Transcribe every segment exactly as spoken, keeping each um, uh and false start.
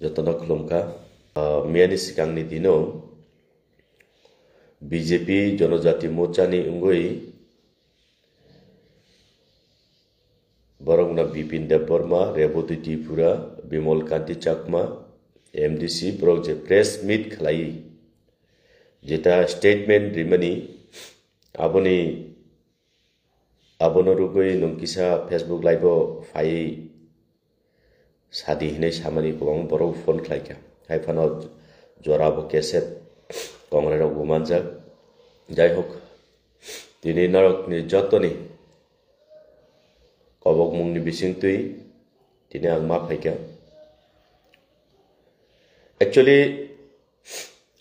Jotono khulumkha. Ah, miyani sikangni dino B J P Jonojati Morchani wngwi borokno Bipin Debbarma, Reboti Tripura, Bimal Kanti Chakma, M D C, borok je press meet khlai, jeta statement rimani, aboni, abono rwgwi nwng kisa Facebook live-o phaiwi sadi hinwi samani kwbangma borok phone khlaikha. Hai phano jorabo cassette kongrai rokbo manjak. Jai hok, tini norokni jotoni kobokmungni bisingtwi tini ang ma phaikha. Actually,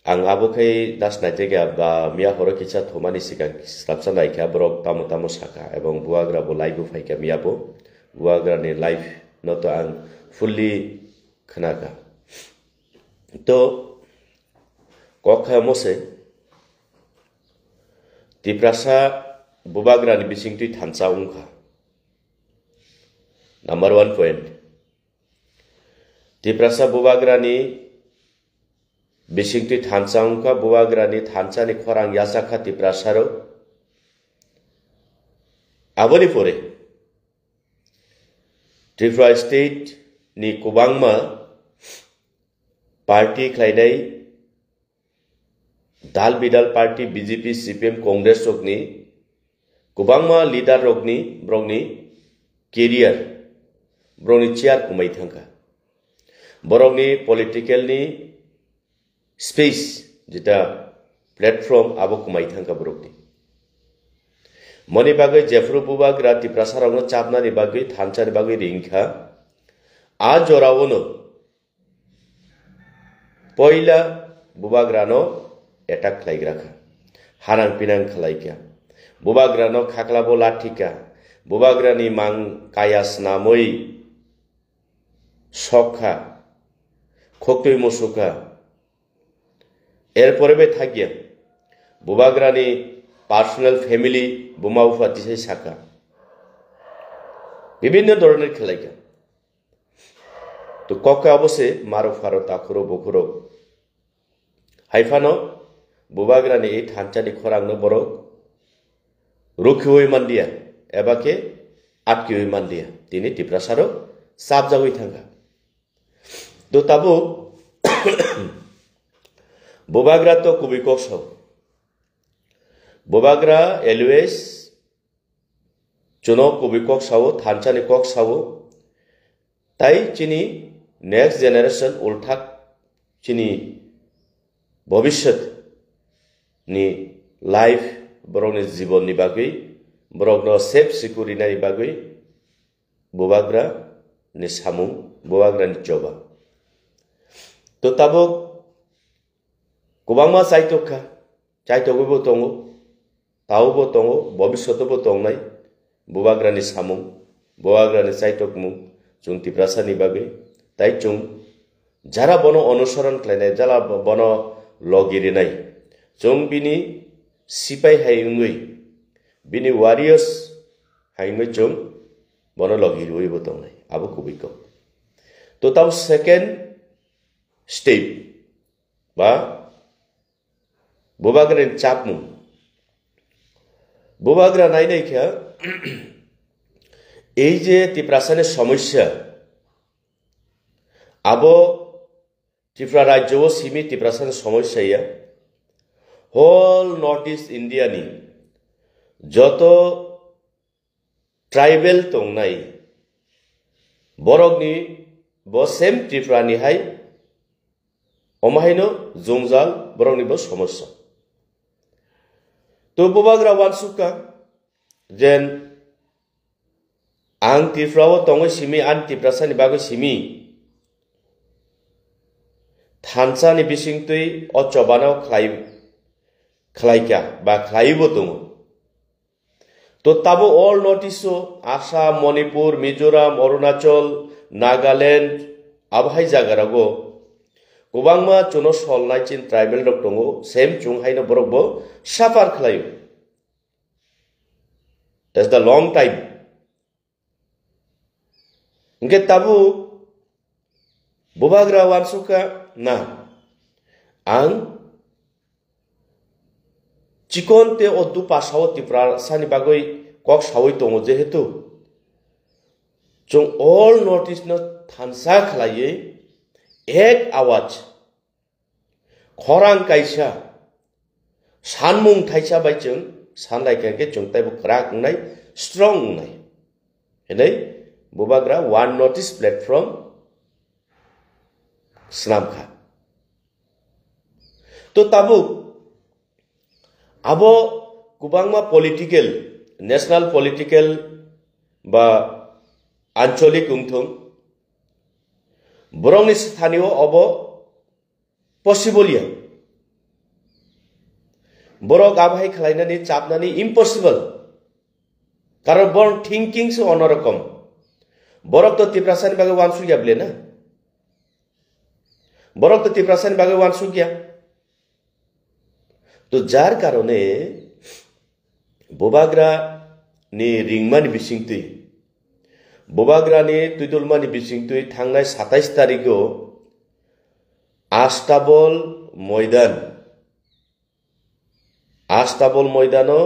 ang abo khai das naitega ba miya horo kisa thumani sikang slapsa naikha borok tamo tamo saka, ebong bubagra bo live-o phaikha miya bo. Bubagrani live no to ang fully khnakha. To kok kha omo se, Tiprasa bubagrani bisingtwi thansa wngkha. Number one point. Tiprasa bubagrani bisingtwi thansa wngkha, bubagrani thansani khorang yachakha Tiprasarok. Aboni pore Tripura state ni kwbangma party khlainai dal bidal party B J P, C P M, Congress rokni kwbangma leader rokni, borokni career, borokni chair kwmai thangkha. Borokni political ni space, jeta platform, abo kwmai thangkha borokni. Moni bagwi jephru bubagra Tiprasa rokno chapnani bagwi, thansani bagwi ringkha. A jorao no poila bubagrano attack khlaigra kha, hanang pinang khlaikha, bubagrano khaklabo lathikha, bubagrani mang kaya snamwi sokha, khoktwi musukha. Erpore bai thakya, bubagrani personal family, buma bupha tisai saka, bibinno doroner khlaikha. To kok khe abo se maro pharo takhuro bukhuro. Hai phano bubagrani ei thansani khorangno borok rukhiwi manliya, eba khe atkiwi manliya. Tini Tiprasarok chapjagwi thangkha. To tabuk bubagra to kubui kok sao. Bubagra always chuno kubui kok sao, thansani kok sao. Tai chini next generation ulthak chini bhobishyot ni life, borokni jibon ni bagwi, borokno safe secure rinani bagwi bubagra ni samung, bubagra ni choba. To tabuk kwbangma chaitok kha, chaitogwi bo tongo, tao bo tongo, bobishoto bo tongnai, bubagrani samung, bubagrani chaitokmung, chwng Tiprasani bagwi, tai chwng jara bono onusoron khlainai, jara bo-, bono logi rinai, chwng bini sipai hai wngwi, bini warriors hai wngwi chwng bono logi rwui bo tongnai, abo kubui kok. To tamo second step ba bubagrani chapmung. Bubagra nainai khe ei je Tiprasani somosya, abo Tripura rajyo o simi Tiprasani somosya ya. Whole North East India ni joto tribal tongnai borokni bo same Tripura ni hai, omo haino jwngjal borokni bo somosya. To bubagra wansukha jen ang Tripura o tongwi simi, ani Tiprasani bagwi simi thansani bisingtwi o chobano khlai, khlaikha ba khlaiwi bo tongo. To tabo all North East o Assam, Manipur, Mizoram, Arunachal, Nagaland, abo hai jaga rogo kwbangma chuno sol nai chin tribal rok tongo, same chwng haino borok bo suffer khlaio. That's the long time. Hingke tabuk Bubagra wansukha na, ang chikon te o dupa sao Tiprasani bagwi kok sawi tongo, jehetu chwng all North East no thansa khlaiwi ek awaj, khorang kaisa, sanmung thaisa bai chwng sanlai kha khe chwng taibo kwrak wngnai, strong wngnai. Hinwi Bubagra One North East platform swnam kha. To tabuk abo kwbangma political, national political ba ancholik wngthung, borokni sthani o obo possible ya. Borok abo hai khlainani, chapnani impossible. Karon borok thinking se onorokom. Borok to Tiprasani bagwi wansuk ya ble na. Borok to Tiprasani bagwi wansuk ya. To jar karone Bubagra ni ringmani bisingtwi, Bubagra ni twidulmani bisingtwi thangnai satais tarigo Astabol Moidan, Astabol Moidano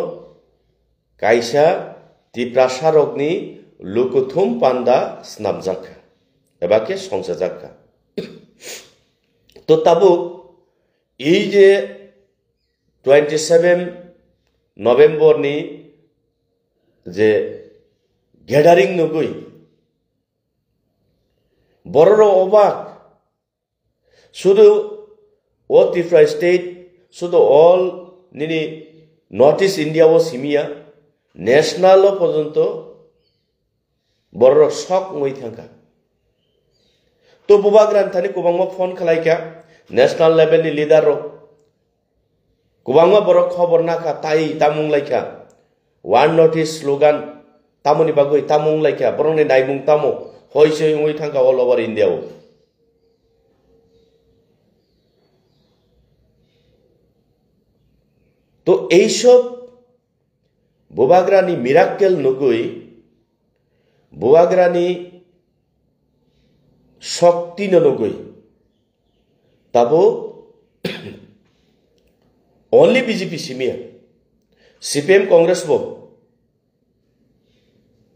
kaisa Tiprasarokni lukuthum panda snamjak kha, eba khe songchajak kha. To tabuk ei je twenty seven November ni je gathering nugwi bororok obak, sudu o Tripura state, sudu all nini North East India o simiya, national o porjonto bororok sok wngwi thangkha. To Bubagrani thani kwbangma phone khlaikha national level ni leader rok. Kwbangma borok khobor nakha, tai tamung laikha. One North East slogan tamoni bagwi tamung laikha. Borokni naimung tamo hoi se wngwi thangkha all over India o. To ei sob Bubagrani miracle nugwi, Bubagrani shokti no nugwi, tabo only B J P simiya, C P M Congress bo,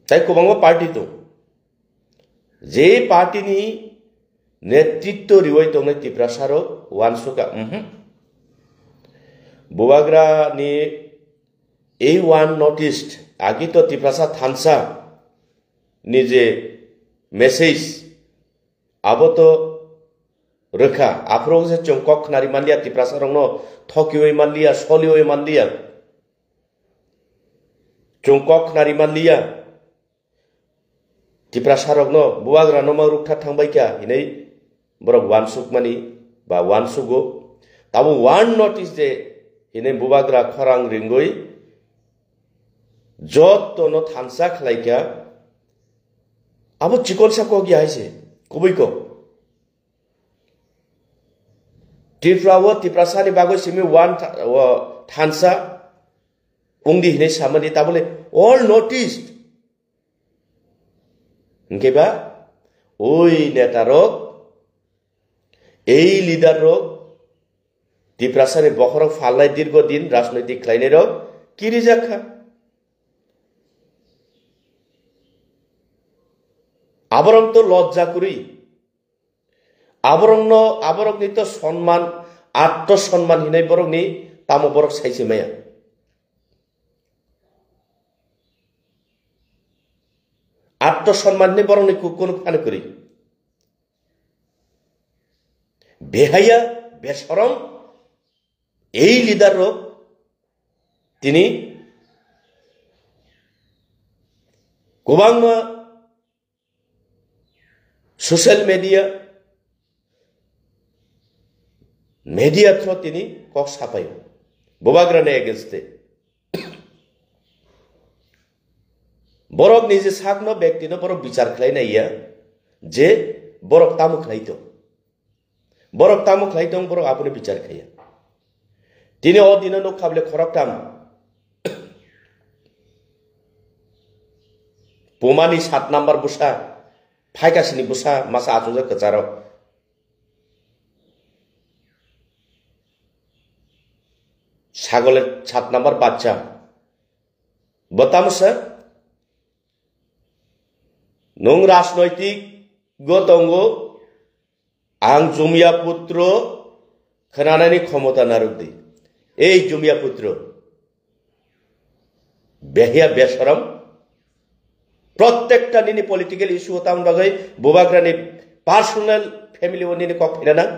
tai kwbangma party tong. Je party ni netritwo riwi tongnai Tiprasarok wansukha, mhm. Bubagra ni ei One North East, agi to Tiprasa thansa ni je message, abo to rwkha. Aphuru se chwng kok khnari manliya, Tiprasarokno thokiwi manliya, soliwi manliya. Chwng kok khnari manliya. Tiprasarokno Bubagrano ma rukthar thangbai kha hinwi borok wansukmani ba wansugo. Tabo One North East je hinwi Bubagra khorang ringwi jottono thansa khlai kha. Abo chikonsa kok ya hai se, kubui kok. Tripura o Tiprasani bagwi simi One tha-, o thansa wngdi hinwi samani, tabole all North East. Hwnkhe ba, oi neta rok, ei leader rok, Tiprasani bokhorok phalnai dirgo din rajnoitik khlainai rok kirijak kha. Aborok to lojja kwrwi. Aborokno, aborokni to sonman, atto sonman hinai borokni tamo borok sai se maya. Atto sonman hinai borokni ku-, kunu phano kwrwi. Behaya, besorom, ei leader rok tini kwbangma social media, media through tini kok sapai o. Bubagrani against e. Borok niji sakno, bektino borok bichar khlai nai ya je borok tamo khlai tong. Borok tamo khlai tong, borok abono bichar khai ya. Tini o dino nukha bole khoroktham. Pumani sat number bwsa, phaikasini bwsa, masa achukjak kwcharo. Sagole sat number bachcha. Bo tamo sa? Nung rajnoitik go tongo, ang Jumia putro khwnanani khomota narwk di. Ei Jumia putro, behiya besorom, prottekta nini political issue o tamni bagwi bubagrani personal family o nini kok phaina nang?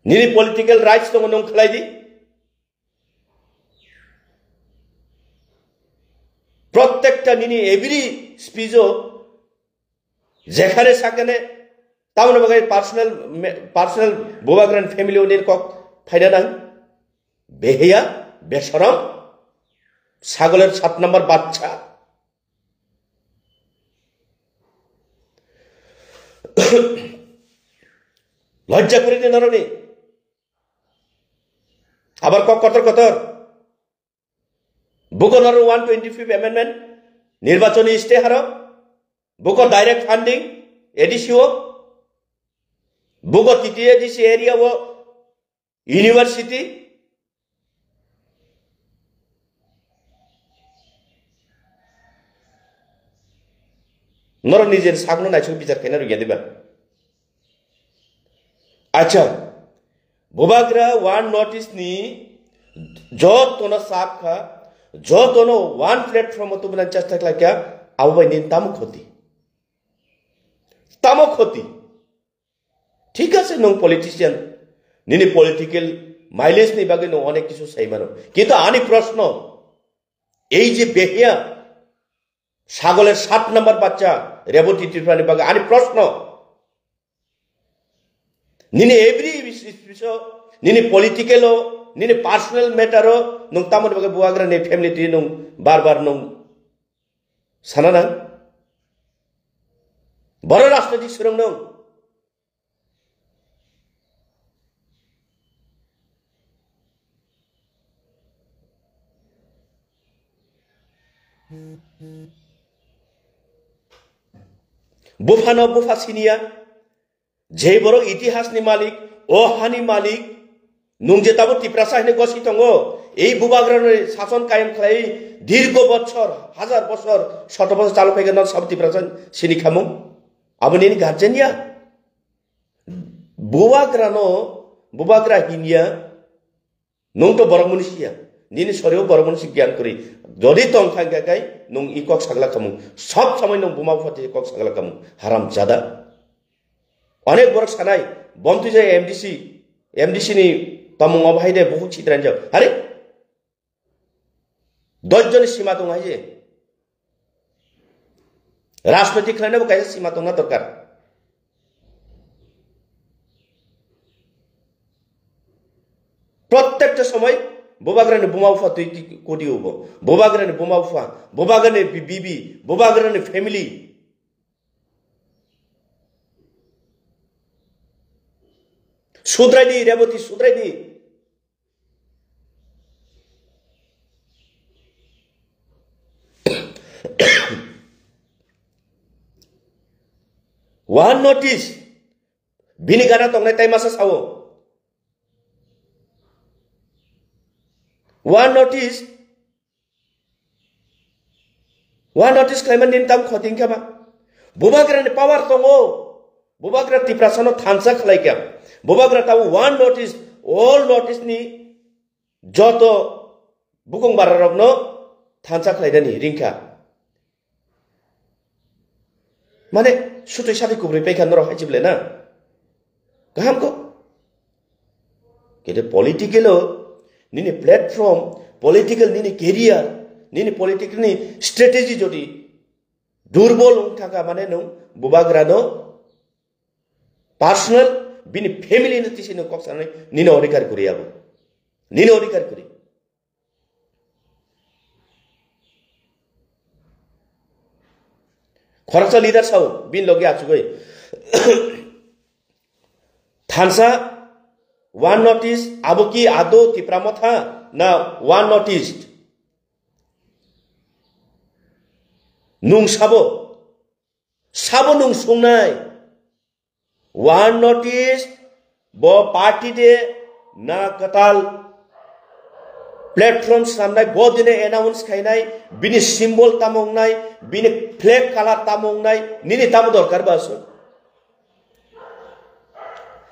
Nini political rights tongo, nung khlai di. Prottekta nini every speech o jekhane sakane tamni bagwi personal me-, personal bubagrani family o nini kok phaina nang? Behiya, besorom, sagolor sat number bachcha. Lojja kuri di noroni. Abar kok kotor kotor. Buko norok one twenty-fifth amendment, nirbachoni stay haro. Buko direct funding, A D C o. Buko T T A D C area o, university. Norok nijer sakno naisuk bichar khaina rwya diba? Acha, bubagra one notice ni jotono sap kha, jotono one platform o tubuna chesta khlai kha, abo bai nini tamo khoti? Tamo khoti? Thik ase, nwng politician, nini political mileage ni bagwi nwng onek kisu sai mano. Kintu ani proshno, ei je behiya, sagole sat number bachcha, Reboti Tripura ni bagwi ani proshno, nini every bis-, bis-, biso, nini political o, nini personal matter o, nwng tamoni bagwi bubagra ni family twi nwng bar bar nwng sana nang? Boro rajnoitik swrwng nwng. Buphano bupha siniya, je borok itihasni malik, o hani malik, nwng je tabuk Tiprasa hwnwi gosi tongo, ei bubagrani sason kayem khlai dirgo bochor, hazar bochor, shoto bochor chalo phaikha, non sabo Tiprasa sini khamung? Abo nini guardian ya? Bubagrano, bubagra hinya, nwng to borok mani siya. Nini sorio borok mani si gyan kuri. Jodi tong kha khe kai, nwng i kok sagla kamung. Sob somoi nwng buma bupha twi kok sagla kamung. Haram jada. Onek borok sanai, bom twi jai M D C, M D C ni tomung obo hai de bukhuk chitran jao. Hari? Dosh joni sima tong hai je. Rajnoitik khlainabo kaisa sima tongna dorkar. Prottekta somoi bubagrani buma bupha twi ki-, kodi ubo. Bubagrani buma bupha, bubagrani bi-, bibi, bubagrani family. Sudrai di, Reboti, sudrai di. One notice. Bini gana tongnai tai masa sao. One notice. One notice khlaimani nini tam khoti wngkha ba? Bubagrani power tongo. Bubagra Tiprasano thansa khlaikha. Bubagra tabo one notice, all notice ni joto bukung bararokno thansa khlainani ringkha. Mane, sutwi satwi kubrwi paikha norok hai chible na? Kaham kok? Kete political o nini platform, political nini career, nini political ni strategy jodi durbol wng thangkha, mane nwng bubagrano personal, bini family no tisi nwng kok sanai, nini odhikar kuri abo. Nini odhikar kuri. Khoroksa leader sao, bin logi achugwi. Thansa, one notice, abo ki ado Tipra Motha na one notice? Nung sabo, sabo nung sungnai. One North East, bo party de na katal platform samnai, bo dine announce khainai, bini symbol tamo wngnai, bini flag color tamo wngnai, nini tamo dorkar ba aswk?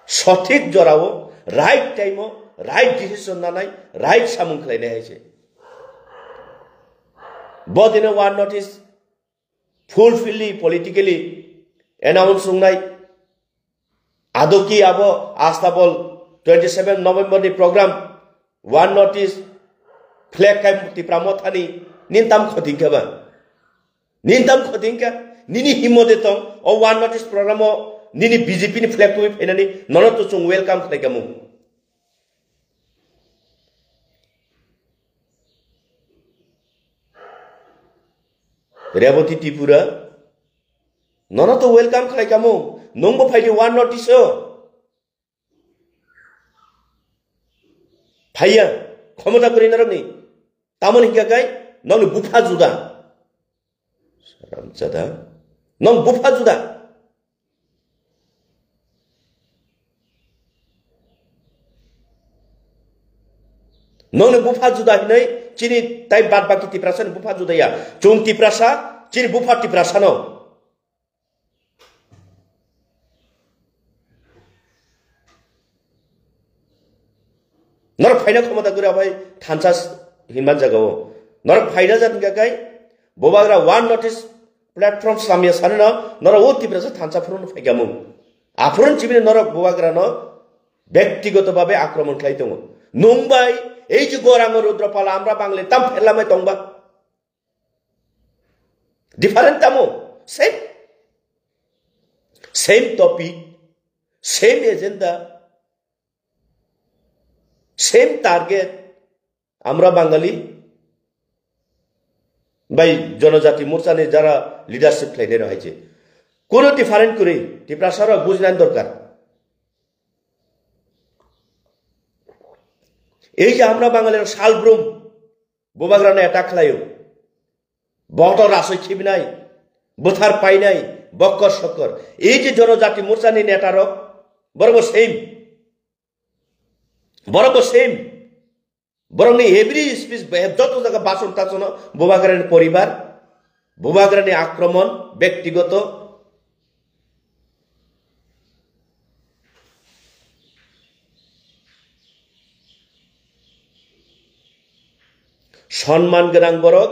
Sothik jorao, right time o, right decision nanai, right samung khlainai hai se. Bo dine One North East fulfilly politically announce wngnai. Adoki abo astabol twenty seven November ni program One North East flag kai Tipra Motha ni nintam khoting khe ba. Nintam khoting khe nini himmo de tong o One North East program o nini B J P ni flag twi phainani nono to chung welcome khlai kamo. Reboti Tripura, nono to welcome khlai kamo, nungbo phaidi One North East o. Phaiya, khomota kwrwi norokni. Tamoni hingka kai, nokni bupha juda. Saramjada. Nong bupha juda. Nongni bupha juda hinoi chini tai bad baki Tiprasa ni bupha juda ya. Chung Tiprasa, chini bupha Tiprasa no. Norok phaina khomota gura bai thansa hinman jagao. Norok phaina jat hingka kai Bubagra One North East platform samya sanino norok o Tiprasa thansa phurun phaikamo. Aphurun chibini norok Bubagra no bektigoto babe akromon khlai tongo. Nung bai ei je gorang Rudra Pala amra bangle tam pherlamai tongba. Different tamo? Same. Same topic, same agenda, same target. Amra Bangali bai Jonojati Morcha ni jara leadership khlainai rok hai je. Kono different kwrwi, Tiprasa rok bujinani dorkar. Ei je amra Bangali rok salbrum Bubagrano attack khlaio. Boto rasoi khibinai, bwthar painai, bokkor sokkor. Ei je Jonojati Morcha ni neta rok, borok bo same. Borok bo same. Borok ni every speech, be-, joto jaga bason tasono Bubagra ni poribar, Bubagra ni akromon, bektigoto. Sonman gwnang borok,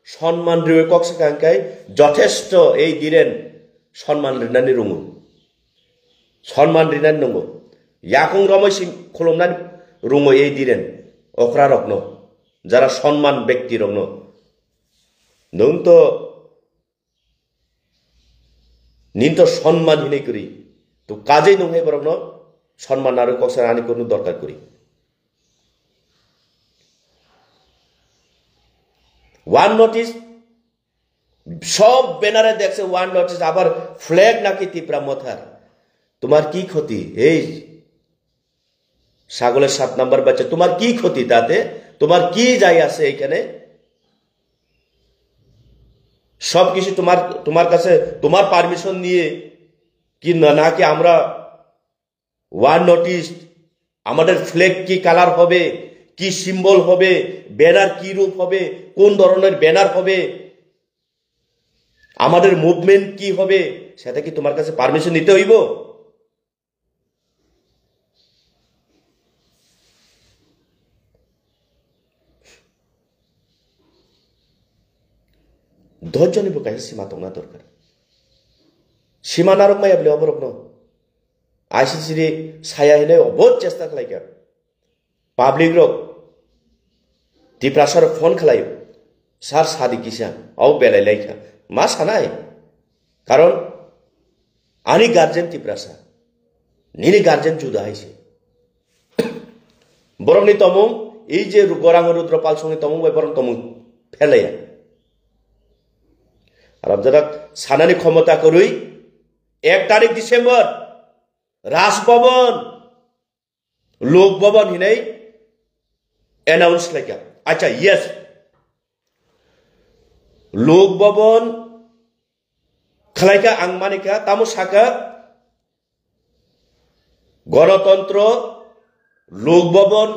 sonman rwi kok sakha hwnkhe jothesto ei Dhiren sonman rinani rungo. Sonman rinani nungo. Yakung romoi si khulumnani rungo ei Dhiren okra rokno, jara sonman bekti rokno. Nung to Nini to sonman hinwi kwrwi. To kajai nung hai borokno sonman narwi kok sana ani kunu dorkar kwrwi. One North East, sob banner-e dekse One North East, abar flag naki Tipra Mothar. Tomar ki khoti? Ei, ছাগলের সাত নাম্বার বাচ্চা, তোমার কি ক্ষতি তাতে? তোমার কি যায় আসে এখানে? সবকিছু তোমার, তোমার কাছে, তোমার পারমিশন নিয়ে কি না, নাকি আমরা ওয়ান নর্থ ইস্ট, আমাদের ফ্ল্যাগ কি কালার হবে, কি সিম্বল হবে, ব্যানার কি রূপ হবে, কোন ধরনের ব্যানার হবে, আমাদের মুভমেন্ট কি হবে, সেটা কি তোমার কাছে পারমিশন নিতে হইব? Dhorjoni bo kaisa sima tongna dorkar. Sima narwk maya bwle oborokno. I C C ni saya hinwi obot chesta khlaikha. Public rok, Tiprasa rok phone khlaio, "Sir, sadi kisa, au belai laikha." Ma sanai? Karon ani guardian Tiprasa, nini guardian juda hai se. Borokni tomung, ei je Ru-, Gorang Rudra Pal songni tomung bai borok tomung phelaya. Aramjadak sanani khomota kwrwi, ek tarik December, Raj Bhavan, Lok Bhavan hinai announce khlaikha. Acha, yes. Lok Bhavan khlaikha, ang manikha, tamo sakha, Gonotontro, Lok Bhaban,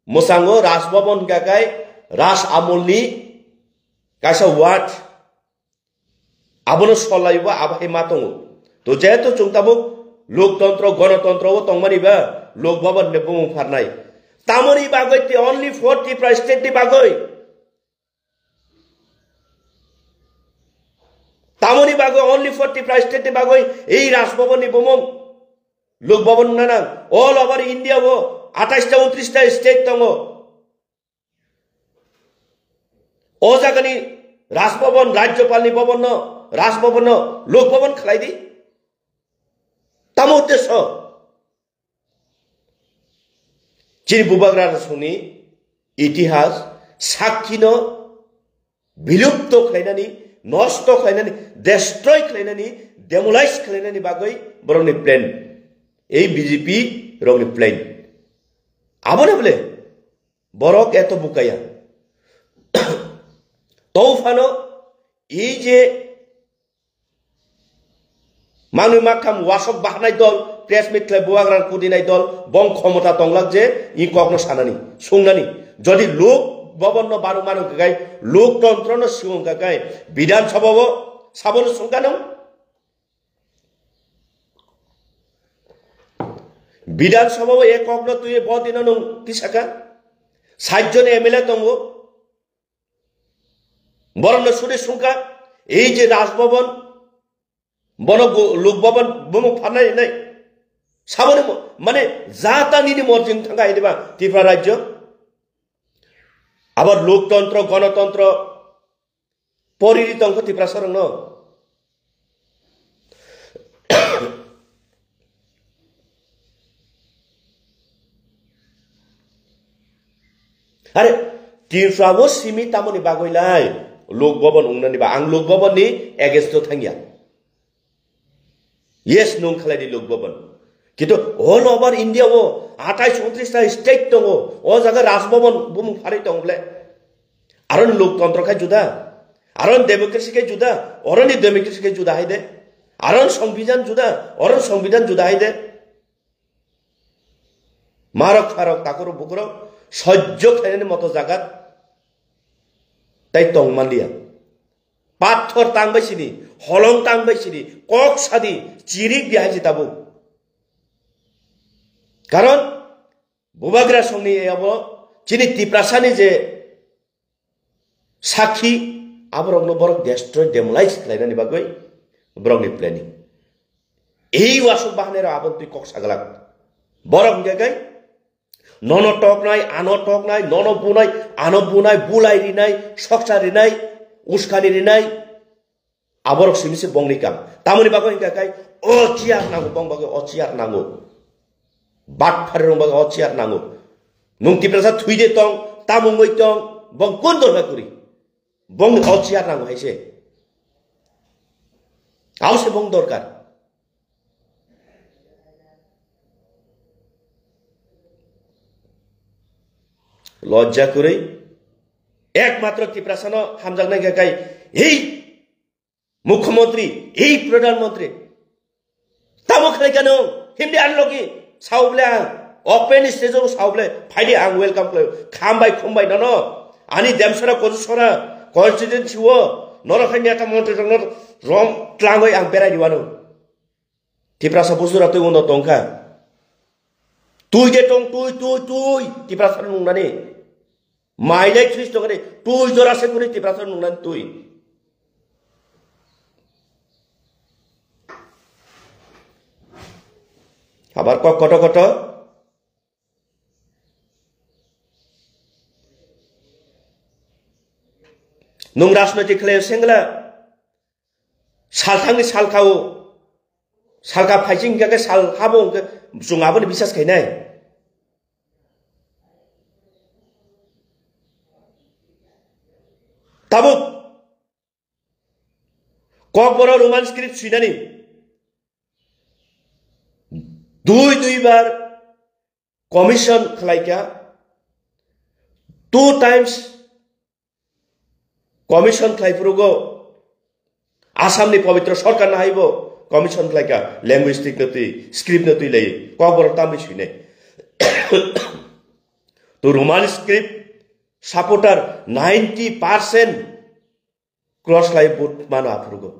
mwchango Raj Bhaban hwnkha khe Raj Amolni kaisa word. Abono solaibo abo hai ma tongo. To jehetu chwng tabuk Loktontro, Gonotontro o tongmani ba Lok Bhaban ni bumung pharnai. Tamoni bagwi the only for Tripura state ni bagwi. Tamoni bagwi only for Tripura state ni bagwi ei Raj Bhaban ni bumung Lok Bhaban wngna nang. All over India o atais ta untris ta state tongo. O jagani Raj Bhaban, Rajyapalni Bhabanno, Raj Bhabanno Lok Bhaban khlai di. Tamo uddesho? Chini bubagra rasongni itihas, sakkino bilupto khlainani, nosto khlainani, destroy khlainani, demolish khlainani bagwi borokni plan. Ei B J P rokni plan. Aboni bole borok eto bukaya. Tong phano ei je manwi makham wasok bahanai dol, press meet khlai bubagrang kudinai dol, bong khomota tonglak je i kokno sanani, sungnani. Jodi Lok Bhabanno baro mano kakai, Loktontrono sung kakai, Bidhan Sabhao sabono sungkha nung? Bidhan Sabhao e kokno twi bo dino nung tisaka? Sait jon M L A tongo. Borokno suri sungkha, ei je Raj Bhaban, bono gu-, Lok Bhaban bumung pharnai hinai. Saboni mo-, mane jata nini morjing thangkha hai diba Tripura rajyo? Abar Loktontro, Gonotontro, poriri tongkha Tiprasa rokno. Are, Tripura o simi tamoni bagwi lai Lok Bhaban wngnani ba, ang Lok Bhaban ni against o thangya. Yes, nung khlai di Lok Bhaban. Kintu all over India o atais untris ta state tongo, o jaga Raj Bhaban bumung pharwi tong ble. Aron Loktontro khai juda, aron democracy khai juda, oroni democracy khai juda hai de. Aron Songbidan juda, oron Songbidan juda hai de. Marok pharok takurok bukurok sojjo khlainani moto jagat tai tong manliya. Pathor tang bai sini, holong tang bai sini, kok sadi, chirik di hai si tabuk. Karon bubagra songni abo chini Tiprasani je sakhi, aborokno borok destroy, demolish khlainani bagwi borokni planning. Ei wasuk bahanero aboni twi kok saglak. Borok hwnkhe kai nono toknai, ano toknai, nono bunai, ano bunai, bulai rinai, soksa rinai, uskani rinai. Aborok simi se bongni kam. Tamoni bagwi hwnkha kai o chair nango, bong bagwi o chair nango. Bat phari rong bagwi o chair nango. Nung Tiprasa thwi de tong, tamung oi tong, bong kun dorkar kuri. Bong o chair nango hai se. Abo se bong dorkar. Lojja kuri. Ekmatro Tiprasano hamjaknai hwnkha kai. Hei! Mukhyamantri, ei Pradhan Mantri. Tamo khlai kano, hindi anlogi, saoble ang, open stage o saoble, phaidi ang welcome khlai, khambai khumbai nono, ani Demsora Kojusora, constituency o, nono khai neta mantri rokno rom tlangoi ang berai riwano. Tiprasa bujura twi uno tongkha. Twi de tong, twi, twi, twi, Tiprasa nungnani. Mailai thris tongani twi jora se kuni Tiprasa nungnani twi. Habar kok koto koto. Nung rajnoitik khlai sengla. Salthangni salkao. Salka phaising hingkha khe sal habo hingkhe chwng aboni bisas khainai. Tabuk Kokborok Roman script swinani dui dui bar commission khlaikha, two times commission khlai phurugo Assamni pobitro sorkar no haibo commission khlaika, linguistic no twi, script no twi lai, kokborok tamwi swinai. To Roman script supporter ninety percent cross lai vote mano aphurugo.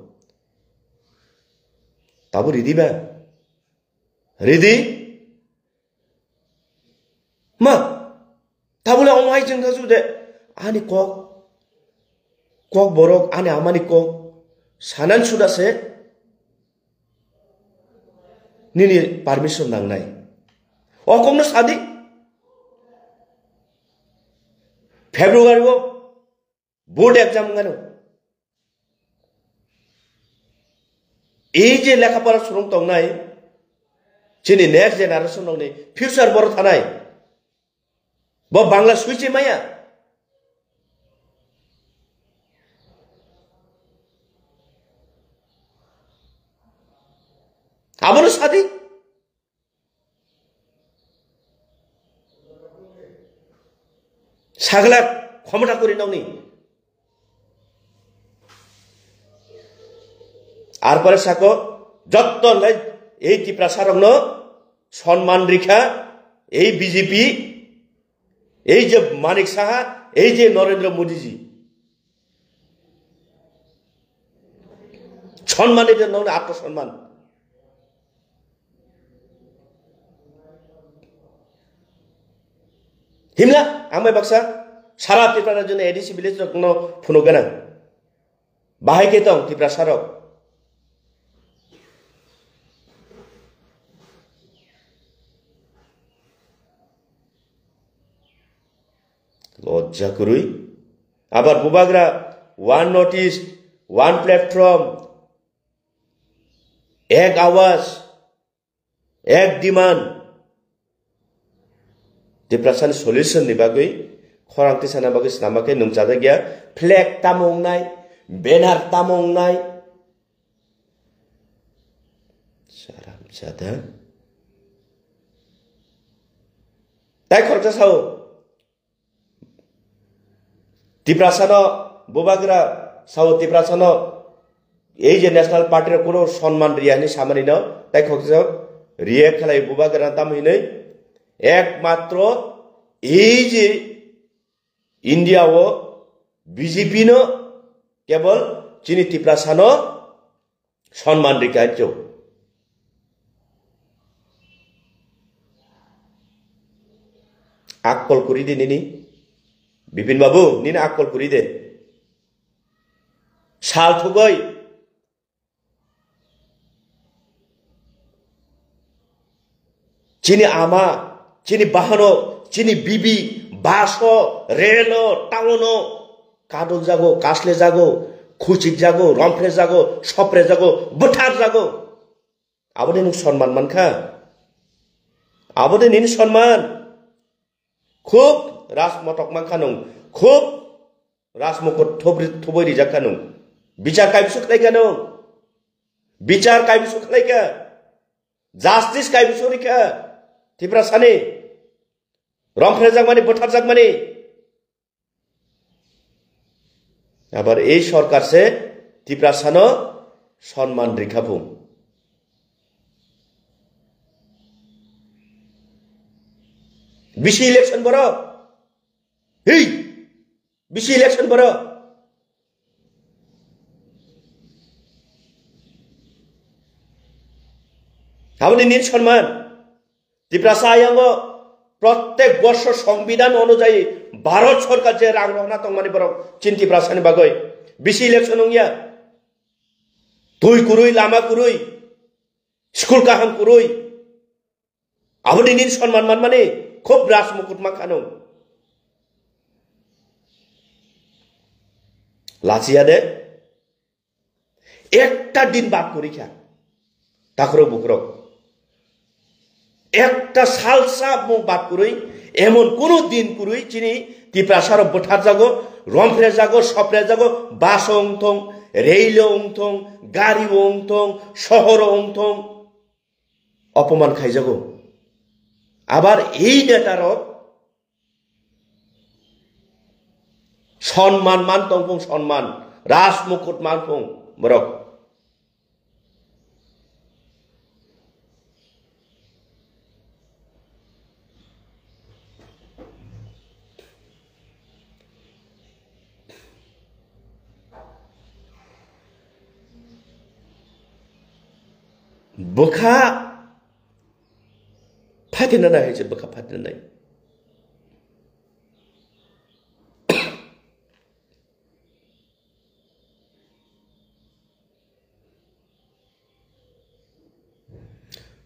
Tabu ridi ba? Ridi? Ma, tabule omo hai chwng thangsu de, ani kok, kok borok, ani amani kok, sanan suda se, nini permission nangnai. O kokno sadi. February o board exam wngano. Ei je lekha pora swrwng tongnai, chini next generation rokni future boro thanai. Bo Bangla swiche maya. Abono sadi. Sagla khomota kori nokni. Arpore sako jotto lai ei Tiprasa rokno sonman rikha ei B J P, ei je Manik Saha, ei je Narendra Modi ji. Sonman rikha nokni atma sonman. Himla, ang bai baksa, sara Tripura rajyoni A D C village rokno phunuk gana. Bahai khe tong Tiprasa rok. Lojja kwrwi. Abar bubagra, one North East, one platform, ek awaz, ek demand. Tiprasani solution ni bagwi, khorang tisana bagwi swnamba khe nung chajak ya, flag tamo wngnai, banner tamo wngnai. Saram jada. Tai khoroksa sao. Tiprasano bubagra sao Tiprasano ei je National Party rok kuno sonman riya hinwi samani no tai khokjak react khlai bubagra tam hinwi ekmatro ei je India o B J P no kebol chini Tiprasano Sonman rikha chwng. Akkol kuri de nini. Bipin babu, nini akkol kuri de. Sal thugoi. Chini ama, chini bahano, chini bibi, baso, relo, taono, kadol jago, kasle jago, khuchik jago, romphre jago, sopre jago, bwthar jago. Aboni nwng sonman mankha. Aboni nini sonman. Khub rajmotok mankha nwng. Khub rajmukut thubri-, thubui rijakkha nwng. Bichar kaibisu khlaikha nwng. Bichar kaibisu khlaikha. Justice kaibisu rikha. Tiprasani. Romphrejakmani, bwtharjakmani. Abar ei sorkar se Tiprasano sonman rikha bung. Bisi election boro. Hei! Bisi election boro. Aboni nini sonman. Tiprasa ayango prottek borsho songbidhan onujayi Bharat sorkar je rang rohna tongmani borok chin Tiprasani bagoi. Bisi election wngya. Twi kwrwi, lama kwrwi, school kaham kwrwi. Aboni nini sonman manmani khub rajmukut mankha nwng. Lachiya de. Ekta din bad kwrwi kha. Takhurok bukhurok. Ekta salsa mung bad kwrwi, emon kono din kwrwi chini Tiprasa rok bwtharjago, romphrejago, soprejago, bus o wngthong, rail o wngthong, gari o wngthong, sohor o wngthong, opoman khaijago. Abar ei neta rok Sonman man tongphung sonman. Rajmukut man phung borok. Bwkha phatina nai hai se, bwkha phatina nai.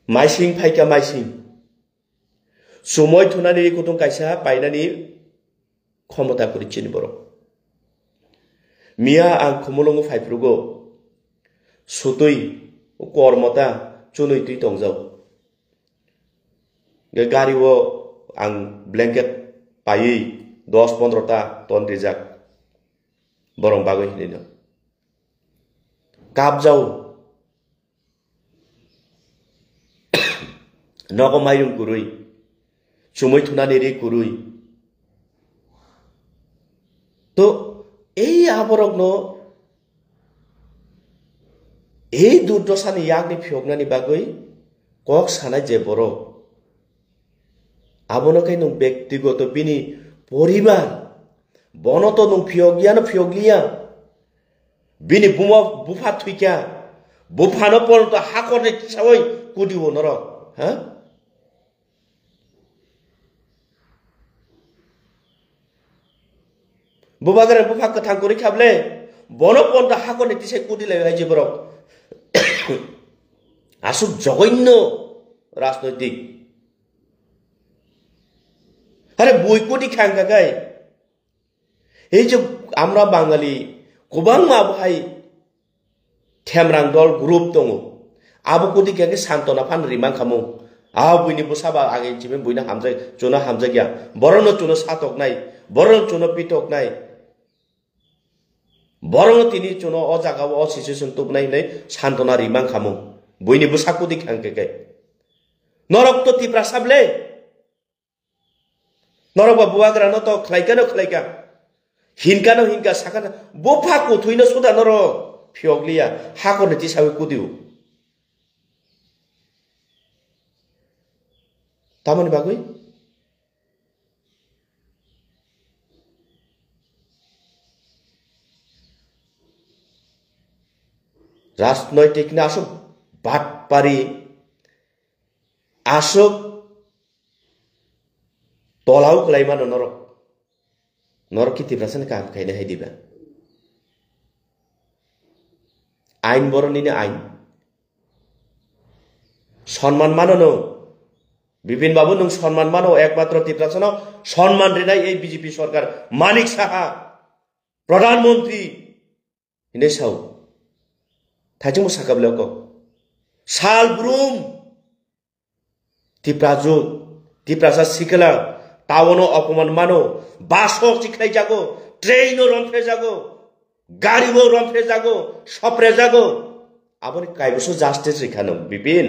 Maising phaikha maising. Sumoi thunani kutung kaisa painani khomota kwrwi chini borok. Miya ang Khumulwngo phaiphrugo, sutwi kormota chunwi twi tongjao. Ge gari o ang blanket paiwi dos pondro ta ton rijak borok bagwi hinwi no. Kapjao. Nogo mairum kwrwi, sumui thunani ri kwrwi. To ei aborokno ei durdosani yakni phiyoknani bagwi kok sanai je borok, abono khe nwng bektigoto bini poribar, bono to nwng phiyok yano phiyok liya. Bini buma bupha thwikha, buphano porto hakorni tisawi kudio norok, ha? Bubagra bupha kwthang kwrwi khable, bono porto hakorni tisai kudi lai hai je borok. Asuk jogoinno rajnoitik. Are bui kudi khang kakai. Ei je amra Bangali kwbangma bo hai themrang dol group tongo. Abo kudi khe santona phan rimang khamung. Ah, buini bwsa ba age chimi buino hamjak, chuno hamjak ya. Borokno chuno satoknai, borokno chuno pitoknai. Borokno tini chuno o jaga o situation tubunai hinwi santona rimang khamung. Buini bwsa kudi khang khe khe. Norok to Tiprasa ble. Norok ba bubagra no to khlai kano khlai ka. Hin kano hin ka, sakha na. Bupha kuthwi no suda norok phiyok liya. Hakorni tisawi kudio. Tamoni bagwi? Rajnoitik ni aswk batpari, aswk tolau kwlai mano norok. Norok ki Tiprasa ni kaham khaina hai diba? Ain borok nini ain. Sonman mano nwng. Bipin babu nwng sonman mano, ekmatro Tiprasa no sonman rinai ei B J P sorkar, Manik Saha, Pradhan Mantri hinwi sao. Thaichung bo sakha bwle kok. Sal brum. Tiprajwk, Tiprasa sikla, taono opoman mano, bus o chikhlai jago, train o romphre jago, gari o romphre jago, sopre jago. Aboni kaiboso justice rikha nwng, Bipin.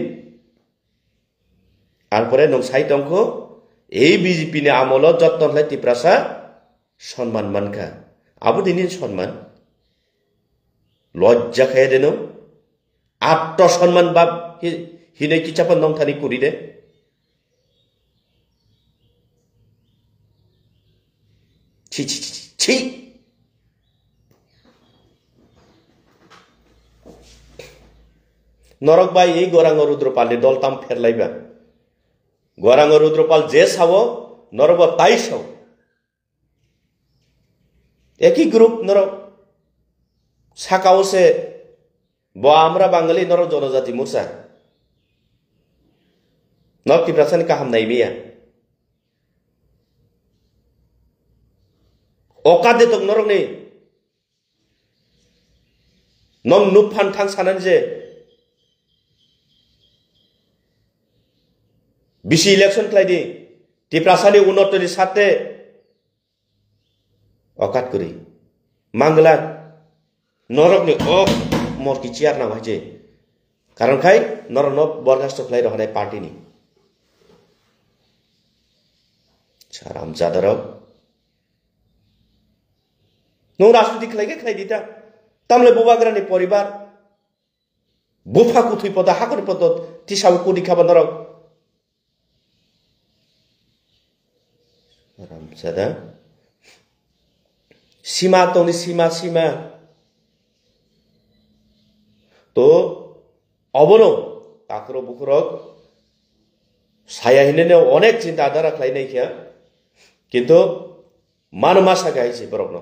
Arpore nwng sai tongkho, ei B J P ni amolo jotto khlai Tiprasa sonman mankha. Abo dini sonman. Lojja khaya de nwng. Atto sonman bab hi-, hinai kichapa nongthani kuri de. Chi, chi, chi, chi, chi. Norok bai ei Gorango Rudropalni dol tam pherlaiba. Gorango Rudropal je sao, norok bo tai sao. Eki group norok saka o se bo amra Bangali norok Jonojati Morcha. Norok Tiprasa ni kaham nai miya. Oka de tok norok ni. Nong nuk phan thang sanan je. Bisi election khlai di. Tiprasa ni unotto ni sarte. Okat kwrwi. Mangla norokni ok morki chair nang hai je. Karon khai norokno borgasto khlai rohonai party ni. Saram jadarok. Nung rajniti khlai khe khlai di ta. Tamle bubagrani poribar. Bupha kuthwi poto, hakori poto, tisawi kudi khaba norok. Ramsada. Sima tongni sima, sima. To, obono, Akhoro bukhorok saya hinene onek chinta adara khlainai khe, kintu mano ma saka hai se borokno.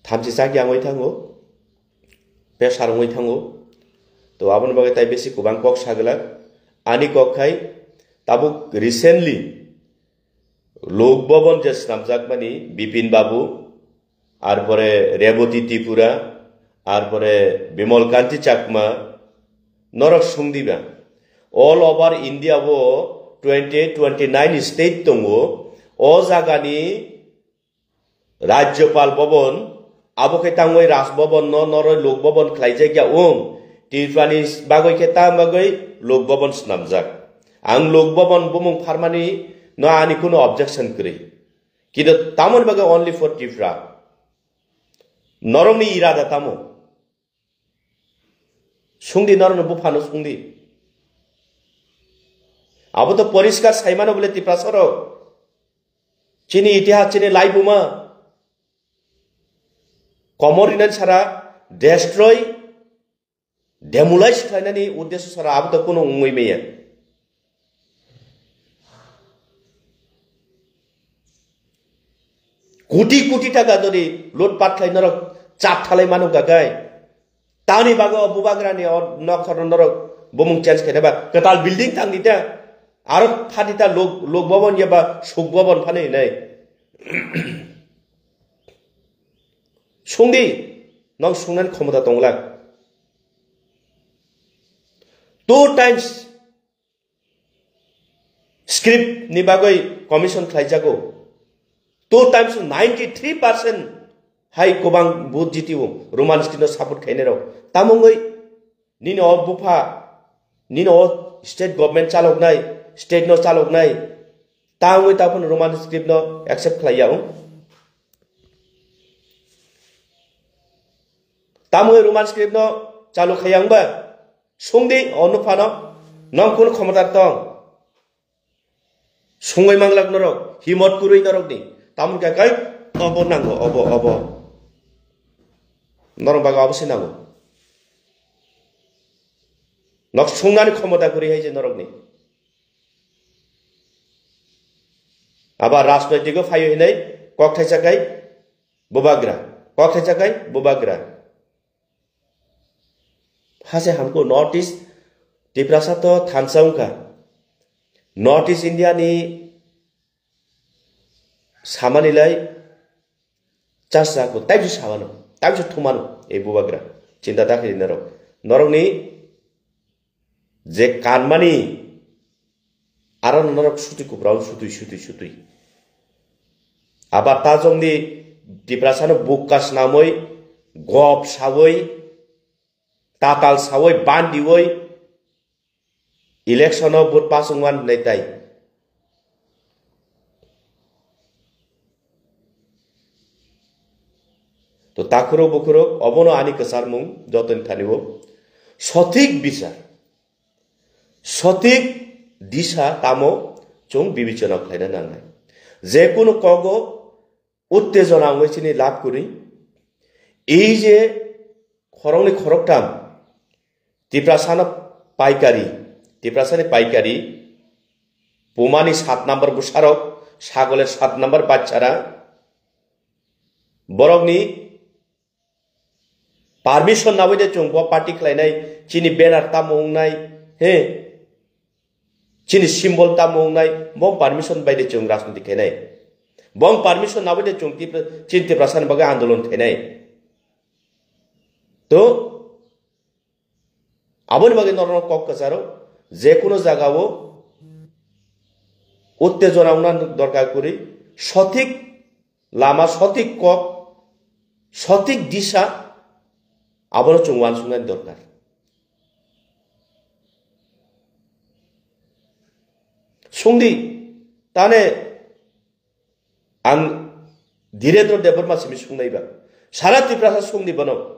Thamchi chak yangwi thango, pesar wngwi thango. To aboni bagwi tai besi kwbang kok sagwlak. Ani kok khai tabuk recently Lok Bhavan je snamjakmani Bipin Babu, arpore Reboti Tripura, arpore Bimal Kanti Chakma, norok sungdiba. All over India o twenty, twenty nine state tongo. O jagani Rajyapal Bhavan, abo khe tangwi Raj Bhavan no noroi Lok Bhavan khlaijak ya wng. Tripurani bagwi khe tam bagwi Lok Bhavan snamjak. Ang Lok Bhavan bumung pharmani no ani kuno objection kwrwi. Kintu tamoni bagwi only for Tripura. Norokni irada tamo? Sungdi norokni buphano sungdi. Abo to poriskar saimano bole Tiprasa rok. Chini itihas, chini laibuma. Komor rinani sara destroy, demolish khlainani uddesyo sara abo to kuno wngwi maya. Koti koti taka dori lutpat khlai norok chat thalai manu gagai. Tani bago bubagrani o nokhor norok bumung change khaina ba kwtal building tang dita. Aro phatita Lok, Lok Bhavan ya ba Suk Bhavan phani hinai. Sungdi, nok sungnani khomota tonglak. Two times script ni bagwi commission khlaijago. Two times ninety three percent hai kwbang vote jitio Roman script no support khainai rok. Tamungwi nini o bupha, nini o state government chaloknai, state no chaloknai, tamungwi taphano Roman script no accept khlai ya wng. Tamungwi Roman script no chalu khai ya wng ba? Sungdi o nuphano, nong kunu khomota tong? Sungwi manglak norok, himot kwrwi norokni. Tamoni kha kai, obo nango, obo, obo. Norok bago abo se nango. Nok sungnani khomota kwrwi hai je norokni. Aba rajnoitiko phaio hinai, kok thaisa kai, bubagra. Kok thaisa kai, bubagra. Hase hamko North East Tiprasa to thansa wngkha. North East India ni samani lai chasra ko taibsu samano, taibsu thumano, e bubagra. Chinta ta khe norok. Norokni je kanmani aro norok sutwi kuprao sutwi, sutwi, sutwi. Aba ta jongni Tiprasano bukka snamwi, gop sawi, tatal sawi, bandiwi, election o vote pass wngwan hinai tai. To takhurok bukhurok, obono ani kwcharmung jotoni thani o. Sothik bichar, sothik disa tamo chwng bibechona khlaina nangnai. Je kunu kogo uttejona wngwi chini lab kwrwi. Ei je khoroknwi khoroktham Tiprasano paikari, Tiprasani paikari, Pumani sat number bwsarok, Sagoler sat number bachara, borokni permission nawi de chwng bo party khlainai, chini banner tamo wngnai, he, chini symbol tamo wngnai, bo permission bai de chwng rajniti khainai. Bo permission nawi de chwng Tipra-, chini Tiprasani bagwi andolon khainai. To, aboni bagwi norokno kok kwcharo, je kono jagao uttejona wngna dorkar kwrwi, sothik lama, sothik kok, sothik disa, abono chwng uansuknani dorkar. Sungdi, tane ang Dhirendra Debbarma simi sungnai ba. Sara Tiprasa sungdi bono.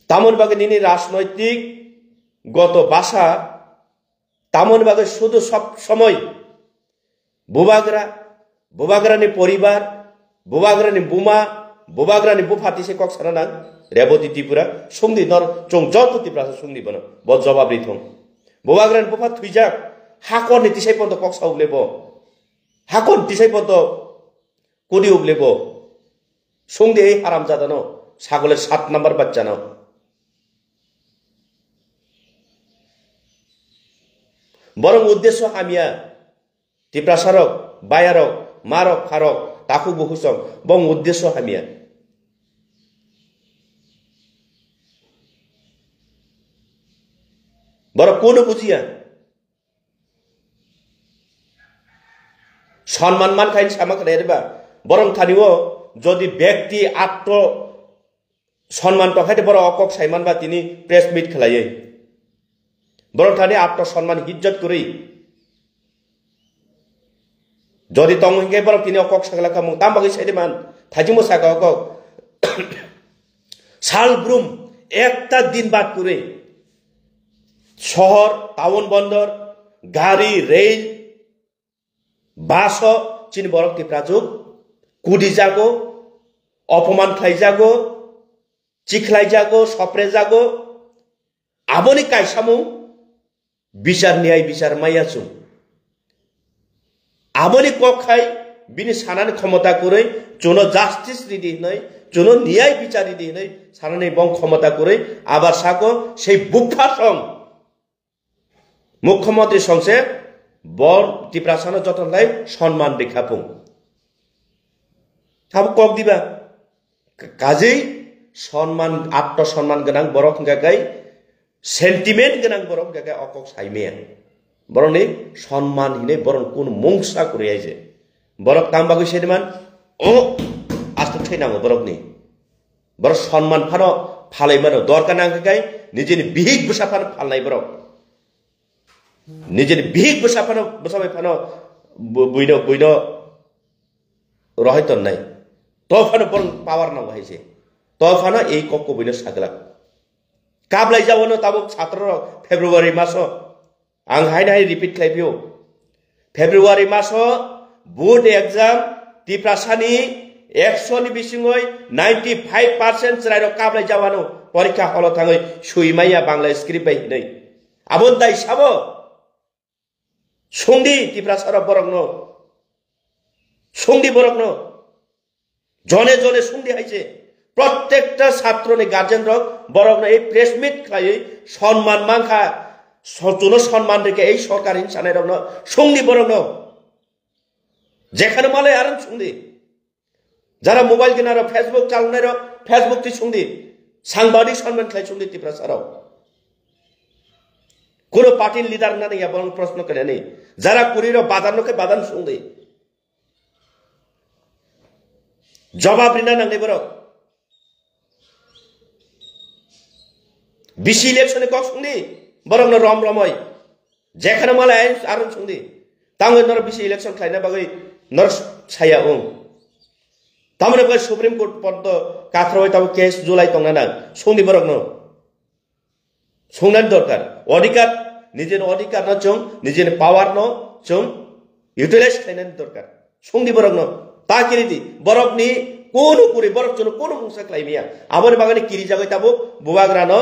Tamoni bagwi nini rajnoitik goto basa, tamoni bagwi sudu sob somoi bubagra, Bubagrani poribar, bubagrani buma, bubagrani bupha tise kok sana nang, Reboti Tripura, sungdi nor, chwng joto Tiprasa sungdi bono, bo jobab ri thung. Bubagrani bupha thwijak, hakorni tisai ponto kok sa uble bo. Hakorni tisai ponto kudi uble bo. Sungdi ei haramjadano, sagole sat number bachchano. Borok uddesyo hamya, Tiprasarok, bayarok, marok, pharok, takhuk bukhuk song, bong uddesyo hamya. Borok kuno bujiya. Sonman man khain sama khlai riba. Borok thani o jodi bekti atto sonman tongkhaide borok o kok saimanba tini press meet khlaiwi. Borok thani atto sonman hijjat kwrwi. Jodi tongo hinkhe borok tini o kok sagla khamung tam bagwi saide man. Thajimo saka o kok. Sal brum ekta din bad kwrwi. Sohor, town bondor, gari, rail, Baso chini borok Tiprajwk kudi jago, opoman khlai jago, chikhlai jago, sopre jago. Aboni kaisamung bichar niyai bichar maya chwng. Aboni kok khai bini sanani khomota kwrwi chwngno justice ridi hwnwi, chwngno niyai bichar ridi hwnwi sanani bong khomota kwrwi abar sako sei bupha song. Mukhyamantri songse bo Tiprasano joton lai sonman rikha phung. Abo kok diba? Ka-, kajei sonman, atto sonman gwnang borok hwnkha khe, sentiment gwnang borok hwnkha khe o kok saimaya. Borokni sonman hinwi borok kunu mungsa kwrwi aise. Borok tam bagwi seniman, o, aswk thai nango borokni. Borok sonman phano phalai mano, dorkar nang khe kai nijini bihik bwsa phano phalnai borok. Nijini bihik bwsa phano, bwsa bai phano bu-, buino, buino rohai tonnai. To phano borok power nango hai se. To phano ei kok kubuino saglak. Kablai jawano tabuk chhatro rok February maso. Ang haino hai repeat khlai phio. February maso board exam Tiprasani ekso ni bisingoi ninety five percent chwrairok kablai jawano porikha holo thangwi sui maya Bangla script bai hinwi. Aboni dai sabo? Sungdi Tiprasarok borokno. Sungdi borokno. Jone jone sungdi hai se, prottekta chatroni guardian rok borokno ei press meet khlaiwi sonman mankha, so-, chwngno sonman rikha ei sorkar hinwi sanai rokno sungdi borokno. Jekhano malai aron sungdi. Jara mobile gwnarok, Facebook chalonai rok, Facebook twi sungdi. Sangbadik sonman khlai sungdi Tiprasa rok. Kuno party leader nani ya borok proshno khainani. Jara kuri rok bazar no khe bazar sungdi. Jobab rina nangnai borok. Bisi election ni kok sungdi, borok no rom romoi. Jekhano malai ain aron sungdi. Tangwi norok bisi election khlaina bagwi norok saya ung. Tamoni bagwi Supreme Court porto kathrawai tabo case julai tongna nang. Sungdi borok no. Sungnani dorkar. Odhikar, nijini odhikar no chwng, nijini power no chwng utilize khlainani dorkar. Sungdi borok no, ta kiri di, borok ni kunu kuri, borok chwngno kunu mungsa khlai maya. Aboni bagwi kiri jagwi tabuk, bubagra no,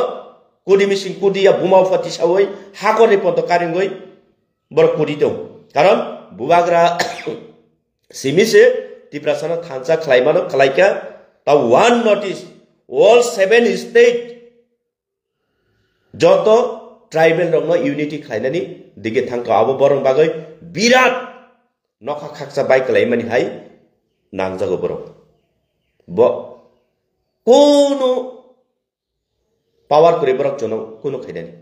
kudi mising kudi ya buma upha tisawi, hakor ni poto karingwi, borok kudi tong. Karon, bubagra simi se, Tiprasa no thansa khlai mano, khlai kha, ta one notice, all seven state, Joto tribal rokno unity khlainani dige thangkha, abo borok bagwi birat nokha khaksa bai kwlaimani hai nangjago borok. Bo kunu power kwrwi borok jono kunu khainani.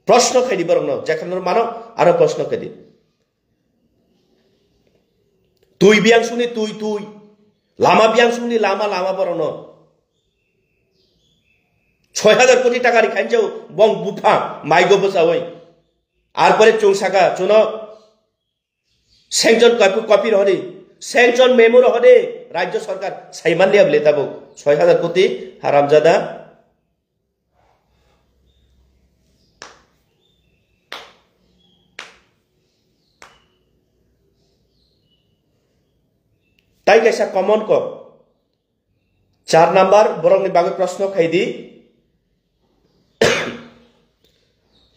Proshno khaidi borokno, jekhano mano aro proshno khaidi. Twi biyangsukni twi twi. Lama biyangsukni lama lama borokno. Soi hajar koti taka rikhainjao bong bupha maigo bwchawi. Arpore chwng saka chwngno sanction copy, copy rohodi, sanction memo rohodi, rajyo sarkar saimanliya bole tabuk soi hajar koti haramjada. Hai kaisa common kok. Char number borokni bagwi proshno khai di.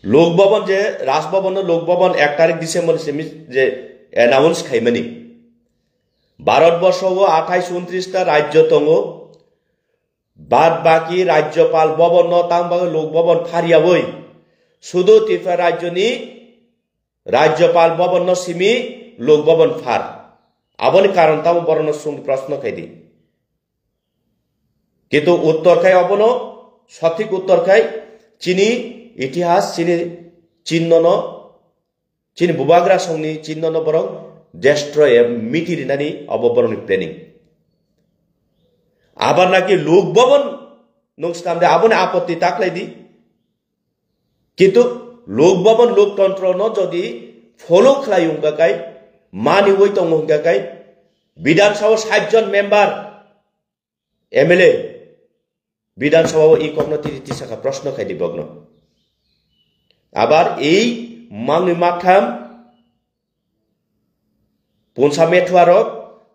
Lok Bhavan je, Raj Bhavan no Lok Bhavan ek tarik December simi je announce khaimani. Bharat borsho o athais untris ta rajyo tongo. Bad baki Rajyopal Bhavan no tang bagwi Lok Bhavan phariyawi. Sudu Tripura rajyo ni Rajyopal Bhavan no simi Lok Bhavan phar. Aboni karon tamo borokno swng proshno khai di. Kintu uttor khai obono, sothik uttor khai chini itihas, chini chinno no, chini bubagra songni chinno no borok destroy, eh, miti rinani obo borokni planning. Abar naki Lok Bhavan nung stamde aboni apotti ta khlai di. Kintu Lok Bhavan, Lok Tantro no jodi follow khlai wngkha kai, mani oi tongo hwnkha kai, Bidhan Sabha sait jon member, M L A, Bidhan Sabha o i kokno tiri tisaka proshno khai di bokno. Abar ei mangni matham punsa methua rok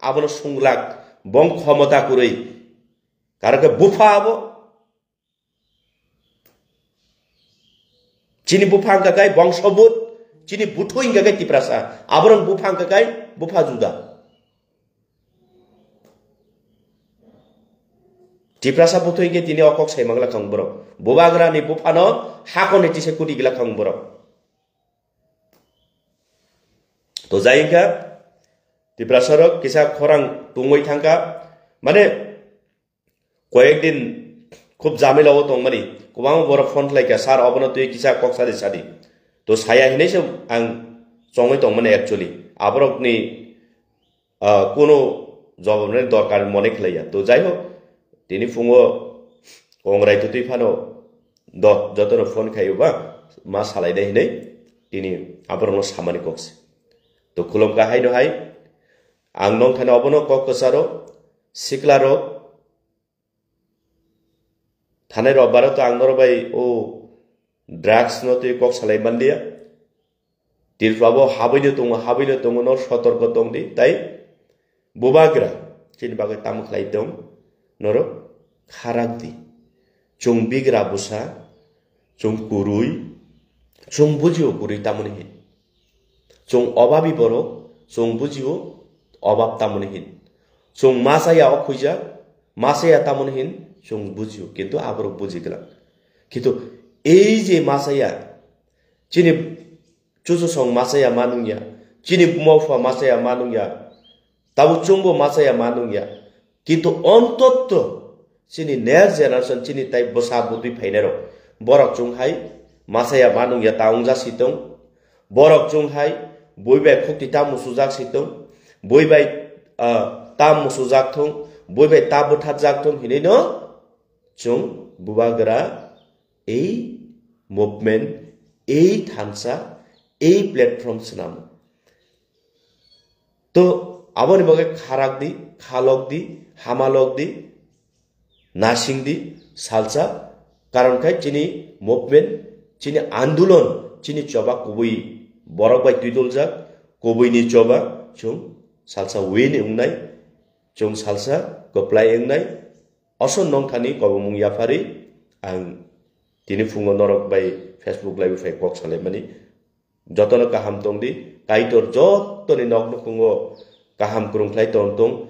abono sunglak, bong khomota kwrwi. Karon khe bupha abo. Chini bupha wngkha kai bongso but, chini buthu wngkha kai Tiprasa. Aborok bupha wngkha kai bupha juda. Tiprasa buthu wngkhe tini o kok sai mangla khang borok. Bubagrani buphano hakoni tisa kudi gila khang borok. To jai wngkha Tiprasa rok kisa khorang tungwi thangkha. Mane koyek din khub jamila o tongmani, kwbangma borok phone khlaikha, "Sir, obono twi kisa kok sadi sadi." To saya hinwi se ang chongwi tongmani actually. Aborokni, ah, kuno jawab rwnani dorkar mone khlaiya. To jai hok, tini phungo Kongrai twtwi phano do-, jotono phone khaio ba ma salai de hinwi tini aborokno samani kok se. To khulumkha haino hai, ang nong thani obono kok kwcharo, siklarok, thanai rok baro to ang norok bai o drugs no twi kok salai manliya. Tripura bo habwi no tongo, habwi no tongo, no sotorko tong di. Tai bubagra chini bagwi tamo khlai tong, norok kharak di. Chwng bigra bwsa, chwng kwrwi, chwng bujio kwrwi tamoni hin. Chwng obabi borok, chwng bujio obab tamoni hin. Chwng ma chaya o khuijak, ma chaya tamoni hin, chwng bujio, kintu aborok buji glak. Kintu ei je ma chaya, chini chuchusong ma chaya ma nungya, chini buma bupha ma chaya ma nungya, tabuk chwngbo ma chaya ma nungya. Kintu ontotto chini next generation, chini tai bwsa bwtwi phainairok, borok chwng hai ma chaya ma nungya ta wngjak si tong, borok chwng hai bui bai khukti ta musujak si tong, bui bai, ah, ta musujak thung, bui bai ta bwtharjak thung hinwi no chwng bubagra ei movement, ei thansa, ei platform swnam. To aboni bagwi kharak di, khalok di, hamalok di, nasing di, salsa, karon khai chini movement, chini andolon, chini choba kubui borok bai twidoljak, kubuini choba chwng salsa wini wngnai, chwng salsa kwplai wngnai, Oso nongthani kobomung yapharwi ang tini phungo norok bai Facebook live phai kok salaimani. Jotono kaham tongdi, Kaitor jotoni nok nukhungo kaham kwrwng khlai tong tong,